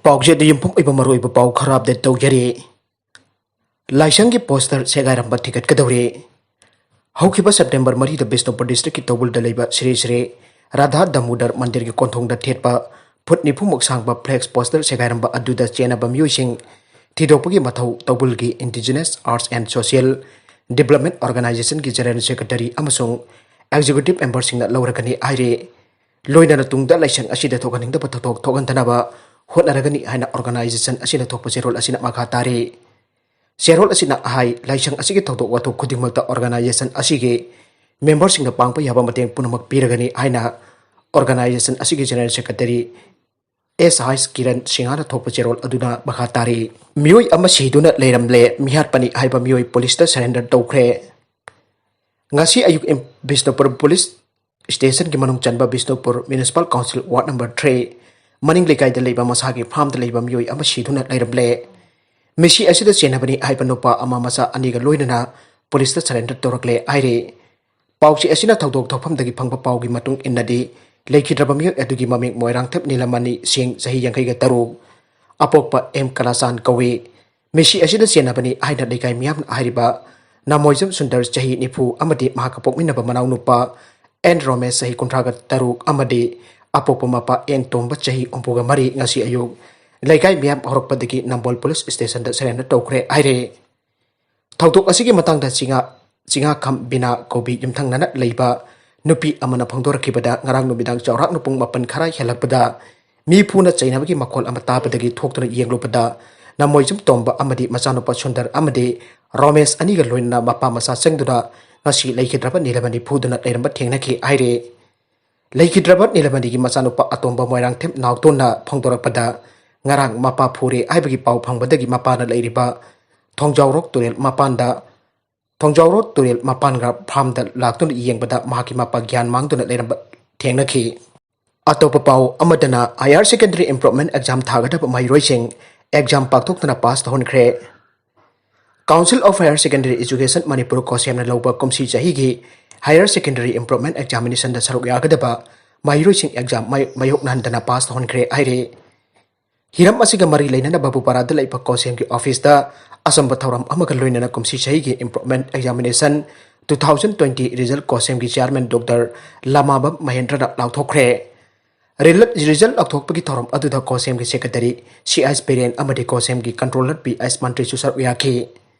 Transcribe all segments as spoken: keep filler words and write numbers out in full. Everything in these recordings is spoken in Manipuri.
ꯄꯥꯎꯆꯦꯗ ꯌꯨꯝꯐꯝ ꯑꯣꯏꯕ ꯃꯔꯨꯑꯣꯏꯕ ꯄꯥꯎ ꯈꯔ ꯑꯞꯗꯦꯠ ꯇꯧꯖꯔꯤ꯫ ꯂꯥꯏꯁꯪꯒꯤ ꯄꯣꯁꯇꯔ ꯁꯦꯒꯥꯏꯔꯝꯕ ꯊꯤꯒꯠꯀꯗꯧꯔꯦ꯫ ꯍꯧꯈꯤꯕ ꯁꯦꯞꯇꯦꯝꯕꯔ ꯃꯔꯤꯗ ꯕꯤꯁꯅꯨꯄꯨꯔ ꯗꯤꯁꯇ꯭ꯔꯤꯛꯀꯤ ꯇꯧꯕꯨꯜꯗ ꯂꯩꯕ ꯁ꯭ꯔꯤ ꯁ꯭ꯔꯤ ꯔꯥꯙꯥ ꯗꯥꯃꯨꯗꯔ ꯃꯟꯗꯤꯔꯒꯤ ꯀꯣꯟꯊꯣꯡꯗ ꯊꯦꯠꯄ ꯐꯨꯠ ꯅꯤꯐꯨꯃꯨꯛ ꯁꯥꯡꯕ ꯐ꯭ꯂꯦꯛꯁ ꯄꯣꯁꯇꯔ ꯁꯦꯒꯥꯏꯔꯝꯕ ꯑꯗꯨꯗ ꯆꯦꯟꯅꯕ ꯃꯤꯑꯣꯏꯁꯤꯡ ꯊꯤꯗꯣꯛꯄꯒꯤ ꯃꯊꯧ ꯇꯧꯕꯨꯜꯒꯤ Indigenous Arts and Social Development Organizationꯒꯤ General Secretary ꯑꯃꯁꯨꯡ Executive Memberꯁꯤꯡꯅ ꯂꯧꯔꯒꯅꯤ ꯍꯥꯏꯔꯤ꯫ ꯂꯣꯏꯅꯅ ꯇꯨꯡꯗ ꯂꯥꯏꯁꯪ ꯑꯁꯤꯗ ꯊꯣꯛꯍꯟꯅꯤꯡꯗꯕ ꯊꯧꯗꯣꯛ ꯊꯣꯛꯍꯟꯗꯅꯕ ꯍꯣꯠꯅꯔꯒꯅꯤ ꯍꯥꯏꯅ organization ꯑꯁꯤꯅ ꯊꯣꯛꯄ ꯆꯦꯔꯣꯜ ꯑꯁꯤꯅ ꯃꯈꯥ ꯇꯥꯔꯤ꯫ ꯆꯦꯔꯣꯜ ꯑꯁꯤꯅ ꯍꯥꯏ, ꯂꯥꯏꯁꯪ ꯑꯁꯤꯒꯤ ꯊꯧꯗꯣꯛ ꯋꯥꯊꯣꯛ ꯈꯨꯗꯤꯡꯃꯛꯇ organization ꯑꯁꯤꯒꯤ memberꯁꯤꯡꯅ ꯄꯥꯡꯕ ꯌꯥꯕ ꯃꯇꯦꯡ ꯄꯨꯝꯅꯃꯛ ꯄꯤꯔꯒꯅꯤ ꯍꯥꯏꯅ organization ꯑꯁꯤꯒꯤ General Secretary ꯑꯦꯁ ꯍꯩꯆ ꯀꯤꯔꯟ ꯁꯤꯡꯍꯅ ꯊꯣꯛꯄ ꯆꯦꯔꯣꯜ ꯑꯗꯨꯅ ꯃꯈꯥ ꯇꯥꯔꯤ꯫ ꯃꯤꯑꯣꯏ ꯑꯃ ꯁꯤꯗꯨꯅ ꯂꯩꯔꯝꯂꯦ, ꯃꯤꯍꯥꯠꯄꯅꯤ ꯍꯥꯏꯕ ꯃꯤꯑꯣꯏ ꯄꯨꯂꯤꯁꯇ surrender ꯇꯧꯈ꯭ꯔꯦ꯫ ꯉꯁꯤ ꯑꯌꯨꯛ ꯏꯝ-, ꯕꯤꯁꯅꯨꯄꯨꯔ ꯄꯨꯂꯤꯁ ꯁ꯭ꯇꯦꯁꯟꯒꯤ ꯃꯅꯨꯡ ꯆꯟꯕ Bishnupur Municipal Council Ward number three ꯃꯅꯤꯡ ꯂꯩꯀꯥꯏꯗ ꯂꯩꯕ ꯃꯁꯥꯒꯤ ꯐꯥꯔꯝꯗ ꯂꯩꯕ ꯃꯤꯑꯣꯏ ꯑꯃ ꯁꯤꯗꯨꯅ ꯂꯩꯔꯝꯂꯦ꯫ ꯃꯤꯁꯤ ꯑꯁꯤꯗ ꯆꯦꯟꯅꯕꯅꯤ ꯍꯥꯏꯕ ꯅꯨꯄꯥ ꯑꯃ ꯃꯆꯥ ꯑꯅꯤꯒ ꯂꯣꯏꯅꯅ ꯄꯨꯂꯤꯁꯇ surrender ꯇꯧꯔꯛꯂꯦ ꯍꯥꯏꯔꯤ꯫ ꯄꯥꯎꯆꯦ ꯑꯁꯤꯅ ꯊꯧꯗꯣꯛ ꯊꯣꯛꯐꯝꯗꯒꯤ ꯐꯪꯕ ꯄꯥꯎꯒꯤ ꯃꯇꯨꯡ ꯏꯟꯅꯗꯤ, ꯂꯩꯈꯤꯗ꯭ꯔꯕ ꯃꯤꯑꯣꯏ ꯑꯗꯨꯒꯤ ꯃꯃꯤꯡ ꯃꯣꯏꯔꯥꯡꯊꯦꯝ ꯅꯤꯂꯃꯅꯤ ꯁꯤꯡ, ꯆꯍꯤ ꯌꯥꯡꯈꯩꯒ ꯇꯔꯨꯛ, ꯑꯄꯣꯛꯄ ꯑꯦꯝ ꯀꯂꯥꯆꯥꯟ ꯀꯧꯏ꯫ ꯃꯤꯁꯤ ꯑꯁꯤꯗ ꯆꯦꯟꯅꯕꯅꯤ ꯍꯥꯏꯅ ꯂꯩꯀꯥꯏ ꯃꯤꯌꯥꯝꯅ ꯍꯥꯏꯔꯤꯕ ꯅꯃꯣꯏꯖꯝ ꯁꯨꯟꯗꯔ, ꯆꯍꯤ ꯅꯤꯐꯨ, ꯑꯃꯗꯤ ꯃꯍꯥꯛꯀ ꯄꯣꯛꯃꯤꯟꯅꯕ ꯃꯅꯥꯎꯅꯨꯄꯥ ꯑꯦꯟ ꯔꯣꯃꯦꯁ, ꯆꯍꯤ ꯀꯨꯟꯊ꯭ꯔꯥꯒ ꯇꯔꯨꯛ, ꯑꯃꯗꯤ ꯑꯄꯣꯛꯄ ꯃꯄꯥ ꯑꯦꯟ ꯇꯣꯝꯕ, ꯆꯍꯤ ꯍꯨꯝꯐꯨꯒ ꯃꯔꯤ, ꯉꯁꯤ ꯑꯌꯨꯛ ꯂꯩꯀꯥꯏ ꯃꯤꯌꯥꯝ ꯍꯧꯔꯛꯄꯗꯒꯤ ꯅꯝꯕꯣꯜ ꯄꯨꯂꯤꯁ ꯁ꯭ꯇꯦꯁꯟꯗ surrender ꯇꯧꯈ꯭ꯔꯦ ꯍꯥꯏꯔꯦ꯫ ꯊꯧꯗꯣꯛ ꯑꯁꯤꯒꯤ ꯃꯇꯥꯡꯗ ꯆꯤꯉꯥ-, ꯆꯤꯉꯥꯈꯝ ꯕꯤꯅꯥ ꯀꯧꯕꯤ ꯌꯨꯝꯊꯪꯅꯅ ꯂꯩꯕ ꯅꯨꯄꯤ ꯑꯃꯅ ꯐꯣꯡꯗꯣꯔꯛꯈꯤꯕꯗ, ꯉꯔꯥꯡ ꯅꯨꯃꯤꯗꯥꯡ ꯆꯥꯎꯔꯥꯛꯅ ꯄꯨꯡ ꯃꯥꯄꯟ ꯈꯔ ꯍꯦꯜꯂꯛꯄꯗ ꯃꯤ ꯐꯨꯅ ꯆꯩꯅꯕꯒꯤ ꯃꯈꯣꯜ ꯑꯃ ꯇꯥꯕꯗꯒꯤ ꯊꯣꯛꯇꯨꯅ ꯌꯦꯡꯂꯨꯕꯗ, ꯅꯃꯣꯏꯖꯝ ꯇꯣꯝꯕ ꯑꯃꯗꯤ ꯃꯆꯥꯅꯨꯄꯥ ꯁꯨꯟꯗꯔ ꯑꯃꯗꯤ ꯔꯣꯃꯦꯁ ꯑꯅꯤꯒ ꯂꯣꯏꯅꯅ ꯃꯄꯥ ꯃꯆꯥ ꯆꯪꯗꯨꯅ ꯉꯁꯤ ꯂꯩꯈꯤꯗ꯭ꯔꯕ ꯅꯤꯂꯃꯅꯤ ꯐꯨꯗꯨꯅ ꯂꯩꯔꯝꯕ ꯊꯦꯡꯅꯈꯤ ꯍꯥꯏꯔꯤ꯫ ꯂꯩꯈꯤꯗ꯭ꯔꯕ ꯅꯤꯂꯃꯅꯤꯒꯤ ꯃꯆꯥꯅꯨꯄꯥ ꯑꯇꯣꯝꯕ ꯃꯣꯏꯔꯥꯡꯊꯦꯝ ꯅꯥꯎꯇꯣꯟꯅ ꯐꯣꯡꯗꯣꯔꯛꯄꯗ, ꯉꯔꯥꯡ ꯃꯄꯥ ꯐꯨꯔꯦ ꯍꯥꯏꯕꯒꯤ ꯄꯥꯎ ꯐꯪꯕꯗꯒꯤ ꯃꯄꯥꯅ ꯂꯩꯔꯤꯕ ꯊꯣꯡꯖꯥꯎꯔꯣꯛ ꯇꯨꯔꯦꯜ ꯃꯄꯥꯟꯗ, ꯊꯣꯡꯖꯥꯎꯔꯣꯛ ꯇꯨꯔꯦꯜ ꯃꯄꯥꯟꯒ ꯐꯥꯔꯝꯗ ꯂꯥꯛꯇꯨꯅ ꯌꯦꯡꯕꯗ ꯃꯍꯥꯛꯀꯤ ꯃꯄꯥ ꯒ꯭ꯌꯥꯟ ꯃꯥꯡꯗꯨꯅ ꯂꯩꯔꯝꯕ ꯊꯦꯡꯅꯈꯤ꯫ ꯑꯇꯣꯞꯄ ꯄꯥꯎ ꯑꯃꯗꯅ, higher secondary improvement exam ꯊꯥꯒꯗꯕ ꯃꯍꯩꯔꯣꯏꯁꯤꯡ exam ꯄꯥꯡꯊꯣꯛꯇꯨꯅ pass ꯇꯧꯍꯟꯈ꯭ꯔꯦ꯫ Council of Higher Secondary Education Manipur, ꯀꯣꯁꯦꯝꯅ ꯂꯧꯕ ꯀꯨꯝꯁꯤ ꯆꯍꯤꯒꯤ higher secondary improvement examinationꯗ ꯁꯔꯨꯛ ꯌꯥꯒꯗꯕ ꯃꯍꯩꯔꯣꯏꯁꯤꯡ exam ꯃꯥꯌꯣꯛ-, ꯃꯥꯌꯣꯛꯅꯍꯟꯗꯅ pass ꯇꯧꯍꯟꯈ꯭ꯔꯦ ꯍꯥꯏꯔꯦ꯫ ꯍꯤꯔꯝ ꯑꯁꯤꯒ ꯃꯔꯤ ꯂꯩꯅꯅ ꯕꯕꯨꯄꯥꯔꯥꯗ ꯂꯩꯕ ꯀꯣꯁꯦꯝꯒꯤ ꯑꯣꯐꯤꯁꯇ ꯑꯆꯝꯕ ꯊꯧꯔꯝ ꯑꯃꯒ ꯂꯣꯏꯅꯅ ꯀꯨꯝꯁꯤ ꯆꯍꯤꯒꯤ improvement examination two thousand twenty result ꯀꯣꯁꯦꯝꯒꯤ chairman Doctor ꯂꯃꯥꯕꯝ ꯃꯍꯦꯟꯗ꯭ꯔꯅ ꯂꯥꯎꯊꯣꯛꯈ꯭ꯔꯦ꯫ ꯔꯤꯂ-, result ꯂꯥꯎꯊꯣꯛꯄꯒꯤ ꯊꯧꯔꯝ ꯑꯗꯨꯗ ꯀꯣꯁꯦꯝꯒꯤ secretary ꯁꯤ ꯑꯩꯆ ꯕꯤꯔꯦꯟ ꯑꯃꯗꯤ ꯀꯣꯁꯦꯝꯒꯤ controller ꯄꯤ ꯑꯩꯆ ꯃꯟꯇ꯭ꯔꯤꯁꯨ ꯁꯔꯨꯛ ꯌꯥꯈꯤ꯫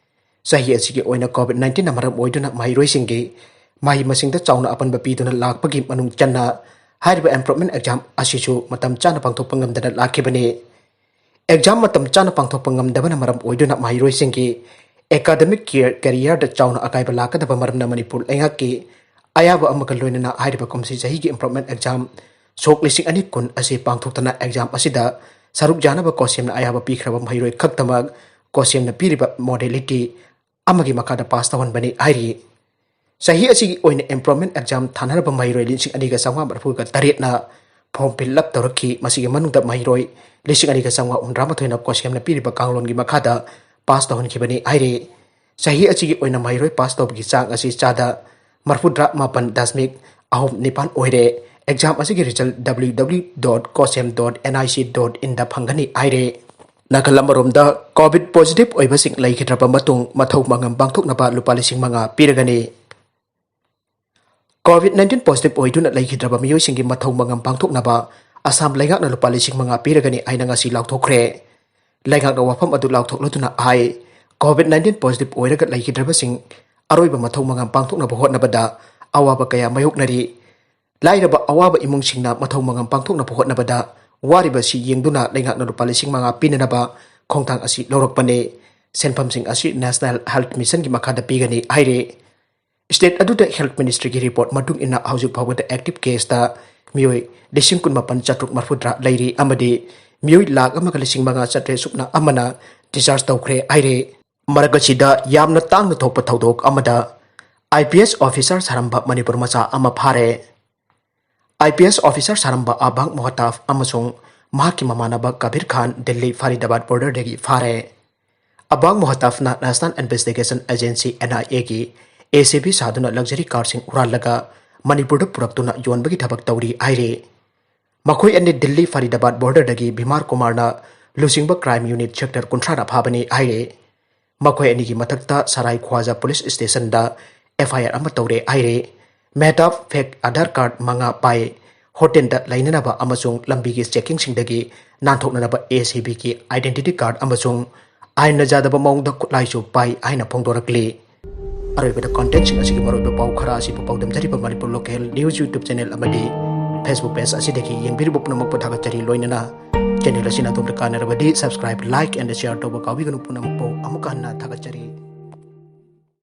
ꯆꯍꯤ ꯑꯁꯤꯒꯤ ꯑꯣꯏꯅ COVID nineteen ꯅ ꯃꯔꯝ ꯑꯣꯏꯗꯨꯅ ꯃꯍꯩꯔꯣꯏꯁꯤꯡꯒꯤ ꯃꯍꯩ ꯃꯁꯤꯡꯗ ꯆꯥꯎꯅ ꯑꯄꯟꯕ ꯄꯤꯗꯨꯅ ꯂꯥꯛꯄꯒꯤ ꯃꯅꯨꯡ ꯆꯟꯅ ꯍꯥꯏꯔꯤꯕ improvement exam ꯑꯁꯤꯁꯨ ꯃꯇꯝ ꯆꯥꯅ ꯄꯥꯡꯊꯣꯛꯄ ꯉꯝꯗꯅ ꯂꯥꯛꯈꯤꯕꯅꯤ꯫ Exam ꯃꯇꯝ ꯆꯥꯅ ꯄꯥꯡꯊꯣꯛꯄ ꯉꯝꯗꯕꯅ ꯃꯔꯝ ꯑꯣꯏꯗꯨꯅ ꯃꯍꯩꯔꯣꯏꯁꯤꯡꯒꯤ academic career, career ꯗ ꯆꯥꯎꯅ ꯑꯀꯥꯏꯕ ꯂꯥꯛꯀꯗꯕ ꯃꯔꯝꯅ ꯃꯅꯤꯄꯨꯔ ꯂꯩꯉꯥꯛꯀꯤ ꯑꯌꯥꯕ ꯑꯃꯒ ꯂꯣꯏꯅꯅ ꯍꯥꯏꯔꯤꯕ ꯀꯨꯝꯁꯤ ꯆꯍꯤꯒꯤ improvement exam ꯁꯣꯛ ꯂꯤꯁꯤꯡ ꯑꯅꯤ ꯀꯨꯟ ꯑꯁꯤ ꯄꯥꯡꯊꯣꯛꯇꯅ exam ꯑꯁꯤꯗ ꯁꯔꯨꯛ ꯌꯥꯅꯕ ꯀꯣꯁꯦꯝꯅ ꯑꯌꯥꯕ ꯄꯤꯈ꯭ꯔꯕ ꯃꯍꯩꯔꯣꯏ ꯈꯛꯇꯃꯛ ꯀꯣꯁꯦꯝꯅ ꯄꯤꯔꯤꯕ modality ꯑꯃꯒꯤ ꯃꯈꯥꯗ pass ꯇꯧꯍꯟꯕꯅꯤ ꯍꯥꯏꯔꯤ꯫ ꯆꯍꯤ ꯑꯁꯤꯒꯤ ꯑꯣꯏꯅ improvement exam ꯊꯥꯅꯔꯕ ꯃꯍꯩꯔꯣꯏ ꯂꯤꯁꯤꯡ ꯑꯅꯤꯒ ꯆꯥꯝꯃꯉꯥ ꯃꯔꯤꯐꯨꯒ ꯇꯔꯦꯠꯅ form fill up ꯇꯧꯔꯛꯈꯤ꯫ ꯃꯁꯤꯒꯤ ꯃꯅꯨꯡꯗ ꯃꯍꯩꯔꯣꯏ ꯂꯤꯁꯤꯡ ꯑꯅꯤꯒ ꯆꯥꯝꯃꯉꯥ ꯍꯨꯝꯗ꯭ꯔꯥ ꯃꯥꯊꯣꯏꯅ ꯀꯣꯁꯦꯝꯅ ꯄꯤꯔꯤꯕ ꯀꯥꯡꯂꯣꯟꯒꯤ ꯃꯈꯥꯗ pass ꯇꯧꯍꯟꯈꯤꯕꯅꯤ ꯍꯥꯏꯔꯤ꯫ ꯆꯍꯤ ꯑꯁꯤꯒꯤ ꯑꯣꯏꯅ ꯃꯍꯩꯔꯣꯏ pass ꯇꯧꯕꯒꯤ ꯆꯥꯡ ꯑꯁꯤ ꯆꯥꯗ ꯃꯔꯤꯐꯨꯇꯔꯥ ꯃꯥꯄꯟ ꯗꯁꯃꯤꯛ ꯑꯍꯨꯝ ꯅꯤꯄꯥꯟ ꯑꯣꯏꯔꯦ꯫ Exam ꯑꯁꯤꯒꯤ result W W W dot COSEM dot N I C dot in ꯗ ꯐꯪꯒꯅꯤ ꯍꯥꯏꯔꯦ꯫ ꯅꯥꯀꯜ ꯑꯃꯔꯣꯝꯗ, COVID positive ꯑꯣꯏꯕꯁꯤꯡ ꯂꯩꯈꯤꯗ꯭ꯔꯕ ꯃꯇꯨꯡ ꯃꯊꯧ ꯃꯉꯝ ꯄꯥꯡꯊꯣꯛꯅꯕ ꯂꯨꯄꯥ ꯂꯤꯁꯤꯡ ꯃꯉꯥ ꯄꯤꯔꯒꯅꯤ꯫ COVID nineteen positive ꯑꯣꯏꯗꯨꯅ ꯂꯩꯈꯤꯗ꯭ꯔꯕ ꯃꯤꯑꯣꯏꯁꯤꯡꯒꯤ ꯃꯊꯧ ꯃꯉꯝ ꯄꯥꯡꯊꯣꯛꯅꯕ ꯑꯁꯥꯝ ꯂꯩꯉꯥꯛꯅ ꯂꯨꯄꯥ ꯂꯤꯁꯤꯡ ꯃꯉꯥ ꯄꯤꯔꯒꯅꯤ ꯍꯥꯏꯅ ꯉꯁꯤ ꯂꯥꯎꯊꯣꯛꯈ꯭ꯔꯦ꯫ ꯂꯩꯉꯥꯛꯅ ꯋꯥꯐꯝ ꯑꯗꯨ ꯂꯥꯎꯊꯣꯛꯂꯗꯨꯅ ꯍꯥꯏ, COVID nineteen positive ꯑꯣꯏꯔꯒ ꯂꯩꯈꯤꯗ꯭ꯔꯕꯁꯤꯡ ꯑꯔꯣꯏꯕ ꯃꯊꯧ ꯃꯉꯝ ꯄꯥꯡꯊꯣꯛꯅꯕ ꯍꯣꯠꯅꯕꯗ ꯑꯋꯥꯕ ꯀꯌꯥ ꯃꯥꯌꯣꯛꯅꯔꯤ꯫ ꯂꯥꯏꯔꯕ ꯑꯋꯥꯕ ꯏꯃꯨꯡꯁꯤꯡꯅ ꯃꯊꯧ ꯃꯉꯝ ꯄꯥꯡꯊꯣꯛꯅꯕ ꯍꯣꯠꯅꯕꯗ ꯋꯥꯔꯤꯕꯁꯤ ꯌꯦꯡꯗꯨꯅ ꯂꯩꯉꯥꯛꯅ ꯂꯨꯄꯥ ꯂꯤꯁꯤꯡ ꯃꯉꯥ ꯄꯤꯅꯅꯕ ꯈꯣꯡꯊꯥꯡ ꯑꯁꯤ ꯂꯧꯔꯛꯄꯅꯤ꯫ ꯁꯦꯟꯐꯝꯁꯤꯡ ꯑꯁꯤ National Health Mission ꯒꯤ ꯃꯈꯥꯗ ꯄꯤꯒꯅꯤ ꯍꯥꯏꯔꯤ꯫ State ꯑꯗꯨꯗ Health Ministry ꯒꯤ report ꯃꯇꯨꯡ ꯏꯟꯅ ꯍꯧꯖꯤꯛ ꯐꯥꯎꯕꯗ active case ꯇ ꯃꯤꯑꯣꯏ ꯂꯤꯁꯤꯡ ꯀꯨꯟꯃꯥꯄꯟ ꯆꯥꯇ꯭ꯔꯨꯛ ꯃꯔꯤꯐꯨꯇꯔꯥ ꯂꯩꯔꯤ ꯑꯃꯗꯤ ꯃꯤꯑꯣꯏ ꯂꯥꯈ ꯑꯃꯒ ꯂꯤꯁꯤꯡ ꯃꯉꯥ ꯆꯥꯇ꯭ꯔꯦꯠ ꯁꯨꯞꯅ ꯑꯃꯅ discharge ꯇꯧꯈ꯭ꯔꯦ ꯍꯥꯏꯔꯤ꯫ ꯃꯔꯛ ꯑꯁꯤꯗ ꯌꯥꯝꯅ ꯇꯥꯡꯅ ꯊꯣꯛꯄ ꯊꯧꯗꯣꯛ ꯑꯃꯗ I P S officer ꯁꯥꯔꯝꯕ Manipur ꯃꯆꯥ ꯑꯃ ꯐꯥꯔꯦ꯫ I P S officer ꯁꯥꯔꯝꯕ ꯑꯕꯥꯡ ꯃꯣꯍꯇꯥꯐ ꯑꯃꯁꯨꯡ ꯃꯍꯥꯛꯀꯤ ꯃꯃꯥꯟꯅꯕ ꯀꯕꯤꯔ ꯈꯥꯟ ꯗꯤꯜꯂꯤ ꯐꯔꯤꯗꯥꯕꯥꯗ border ꯗꯒꯤ ꯐꯥꯔꯦ꯫ ꯑꯕꯥꯡ ꯃꯣꯍꯇꯥꯐꯅ National Investigation Agency, N I A ꯒꯤ A C B ꯁꯥꯗꯨꯅ luxury car ꯁꯤꯡ ꯍꯨꯔꯥꯜꯂꯒ ꯃꯅꯤꯄꯨꯔꯗ ꯄꯨꯔꯛꯇꯨꯅ ꯌꯣꯟꯕꯒꯤ ꯊꯕꯛ ꯇꯧꯔꯤ ꯍꯥꯏꯔꯤ꯫ ꯃꯈꯣꯏ ꯑꯅꯤ ꯗꯤꯜꯂꯤ ꯐꯔꯤꯗꯥꯕꯥꯗ ꯕꯣꯔꯗꯔꯗꯒꯤ ꯚꯤꯃꯥꯔ ꯀꯨꯃꯥꯔꯅ ꯂꯨꯆꯤꯡꯕ ꯀ꯭ꯔꯥꯏꯝ ꯌꯨꯅꯤꯠ ꯁꯦꯛꯇꯔ ꯀꯨꯟꯊ꯭ꯔꯥꯗ ꯐꯥꯕꯅꯤ ꯍꯥꯏꯔꯦ꯫ ꯃꯈꯣꯏ ꯑꯅꯤꯒꯤ ꯃꯊꯛꯇ ꯁꯔꯥꯏ ꯈ꯭ꯋꯥꯖꯥ ꯄꯨꯂꯤꯁ ꯁ꯭ꯇꯦꯁꯟꯗ ꯑꯦꯐ ꯑꯥꯏ ꯑꯥꯔ ꯑꯃ ꯇꯧꯔꯦ ꯍꯥꯏꯔꯦ꯫ ꯃꯦꯍꯇꯥꯕ ꯐꯦꯛ ꯑꯙꯥꯔ ꯀꯥꯔꯗ ꯃꯉꯥ ꯄꯥꯏ꯫ ꯍꯣꯇꯦꯜꯗ ꯂꯩꯅꯅꯕ ꯑꯃꯁꯨꯡ ꯂꯝꯕꯤꯒꯤ ꯆꯦꯛꯀꯤꯡꯁꯤꯡꯗꯒꯤ ꯅꯥꯟꯊꯣꯛꯅꯅꯕ ꯑꯦ ꯁꯤ ꯕꯤꯒꯤ ꯑꯥꯏꯗꯦꯟꯇꯤꯇꯤ ꯀꯥꯔꯗ ꯑꯃꯁꯨꯡ ꯑꯥꯏꯟꯅ ꯌꯥꯗꯕ ꯃꯑꯣꯡꯗ ꯈꯨꯠꯂꯥꯏꯁꯨ ꯄꯥꯏ ꯍꯥꯏꯅ ꯐꯣꯡꯗꯣꯔꯛꯂꯤ꯫ ꯑꯔꯣꯏꯕꯗ ꯀꯟꯇꯦꯟꯁꯤꯡ ꯑꯁꯤꯒꯤ ꯃꯔꯨꯑꯣꯏꯕ ꯄꯥꯎ ꯈꯔ ꯑꯁꯤꯕꯨ ꯄꯥꯎꯗꯝꯖꯔꯤꯕ Manipur local news YouTube channel ꯑꯃꯗꯤ ꯐꯦꯁꯕꯨꯛ ꯄꯦꯖ ꯑꯁꯤꯗꯒꯤ ꯌꯦꯡꯕꯤꯔꯤꯕ ꯄꯨꯝꯅꯃꯛꯄꯨ ꯊꯥꯒꯠꯆꯔꯤ꯫ ꯂꯣꯏꯅꯅ ꯆꯦꯅꯦꯜ ꯑꯁꯤꯅ ꯑꯗꯣꯝꯗ ꯀꯥꯟꯅꯔꯕꯗꯤ subscribe, like and share ꯇꯧꯕ ꯀꯥꯎꯕꯤꯒꯅꯨ꯫ ꯄꯨꯝꯅꯃꯛꯄꯨ ꯑꯃꯨꯛꯀ ꯍꯟꯅ ꯊꯥꯒꯠꯆꯔꯤ꯫